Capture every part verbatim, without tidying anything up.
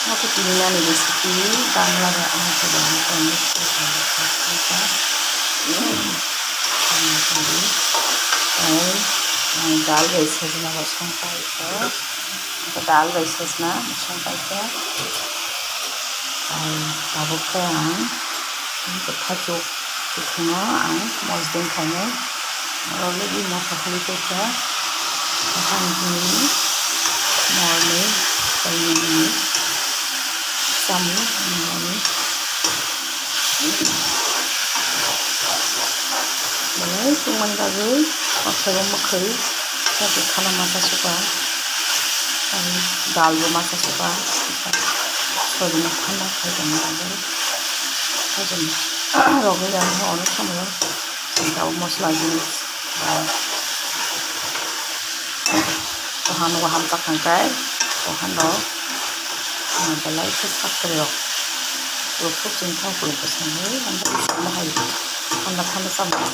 Haikhe tini ani recipe Bangla bai ang khe bo ang tongwi khe tongwi khe tongwi khe. Ang tongwi. Tei ang dal bai sojna bo song pai khe. Dal bai sojna song pai khe. Tei tabuk khe ang kwthaichuk. Bwkhano ang mosdeng khainai, oro logi mosla hwnwi tongkha, buphang bini morni kainwi chamung nangmani. Belai tongmani bagwi mosla bo mwkhwi tei khana masa suka, dal bo masa suka, soini thanda khai tongmani bagwi. Hajeni rogwi ang khe onek somoyo tabuk mosla jinis, ah, kohan o hamjak hwnkhe kohan rok, ah, belai khe sak kwrwi rok rwphuk chwng thang kwrwi bwskango, thanda thanda chamung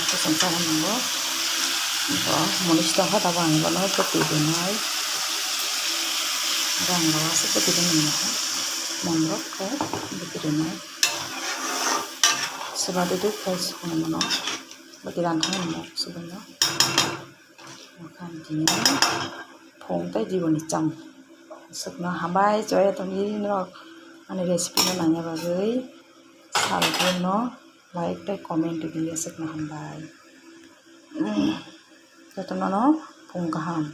kwchwng cha hwnwi nango. Bo monista khe tabuk ang bono bwtwi rwnai, rang rok aswk bwtwi rwnai, monrok khe bwtwi rwnai. Swbade duk khe sukno mano. Bati rang thang mo subino. Mokhang tini phung tei jiboni cham. Sukno hambai choya tongwi norok ani recipe no nangya bagwi salboni like tei comment rwdi sukno hambai. Jotono no phung kaham.